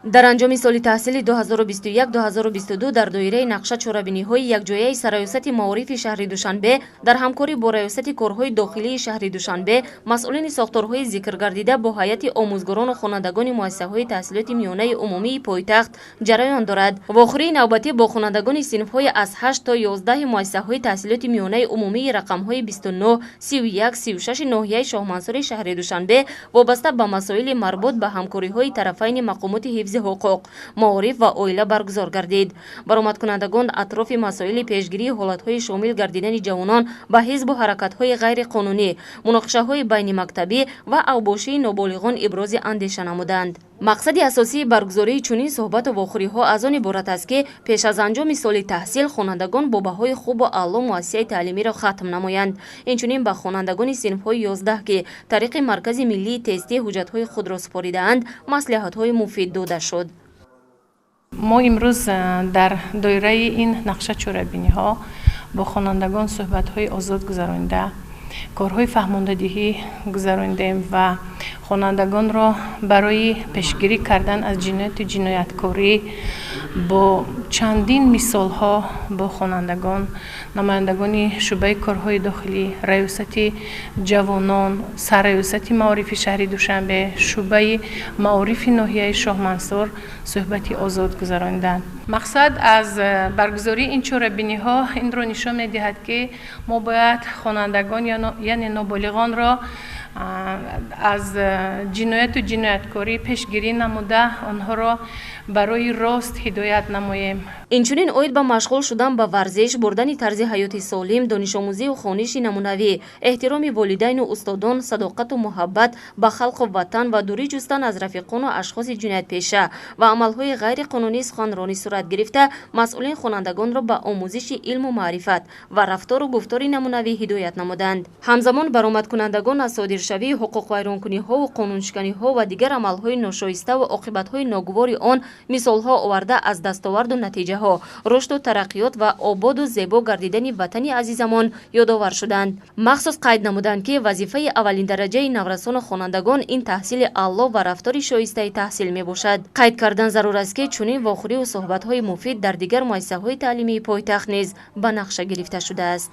Дар анҷоми соли таҳсили 2021-2022 дар доираи нақша чорабиниҳои якҷояи Сарраёсати маорифи шаҳри Душанбе дар ҳамкорӣ бо Раёсати корҳои дохилии шаҳри Душанбе, масъулини сохторҳои зикргардида бо ҳайати омӯзгорону хонандагони муассисаҳои таҳсилоти миёнаи умумии пойтахт ҷараён дорад. Вохӯрии навбатӣ бо хонандагони синфҳои аз 8 то 11 муассисаҳои таҳсилоти миёнаи умумии рақамҳои 29, 31, 36 ноҳияи Шоҳмансури шаҳри Душанбе вобаста ба масоили марбут ба ҳамкориҳои тарафайни мақомоти ҳифзи ҳуқуқ, маориф ва оила баргузор гардид. Баромадкунандагон атрофи масоили пешгирии ҳолатҳои шомил гардидани ҷавонон ба ҳизбу ҳаракатҳои ғайриқонунӣ, муноқишаҳои байнимактабӣ ва авбошии ноболиғон ибрози андеша намуданд. Мақсади асосии баргузории чунин суҳбату вохӯриҳо аз он иборат аст, ки пеш аз анҷоми соли таҳсил хонандагон бо баҳои хубу аъло муассисаи таълимиро хатм намоянд. Инчунин ба хонандагони синфҳои 11, ки тариқи Маркази миллии тестӣ ҳуҷҷатҳои худро супоридаанд, маслиҳатҳои муфид дода шуд. Мо имрӯз дар доираи ин нақша чорабиниҳо бо хонандагон суҳбатҳои озод гузаронида, корҳои фаҳмондадиҳӣ гузаронидаем ва хонандагонро барои пешгирӣ кардан аз ҷинояту ҷинояткорӣ бо чандин мисолҳо бо хонандагон, намояндагони шӯъбаи корҳои дохилӣ, Раёсати ҷавонон, Сарраёсати маорифи шаҳри Душанбе, шӯъбаи маорифи ноҳияи Шоҳмансур суҳбати озод гузарониданд. Мақсад аз баргузории ин чорабиниҳо инро нишон медиҳад, ки мо бояд хонандагон, яъне ноболиғонро аз ҷинояту ҷинояткорӣ пешгирӣ намуда, онҳоро барои рост ҳидоят намоем. Инчунин оид ба машғул шудан ба варзиш, бурдани тарзи ҳаёти солим, донишомӯзию хониши намунавӣ, эҳтироми волидайну устодон, садоқату муҳаббат ба халқу ватан ва дурӣ ҷустан аз рафиқону ашхоси ҷиноятпеша ва амалҳои ғайриқонунӣ суханронӣ сурат гирифта, масъулин хонандагонро ба омӯзиши илму маърифат ва рафтору гуфтори намунавӣ ҳидоят намуданд. Ҳамзамон баромадкунандагон аз содиршавии ҳуқуқвайронкуниҳову қонуншиканиҳо ва дигар амалҳои ношоиставу оқибатҳои ногувори он мисолҳо оварда, аз дастоварду натиҷаҳо, рушду тараққиёт ва ободу зебо гардидани ватани азизамон ёдовар шуданд. Махсус қайд намуданд, ки вазифаи аввалиндараҷаи наврасону хонандагон ин таҳсили аъло ва рафтори шоистаи таҳсил мебошад. Қайд кардан зарур аст, ки чунин вохӯриву суҳбатҳои муфид дар дигар муассисаҳои таълимии пойтахт низ ба нақша гирифта шудааст.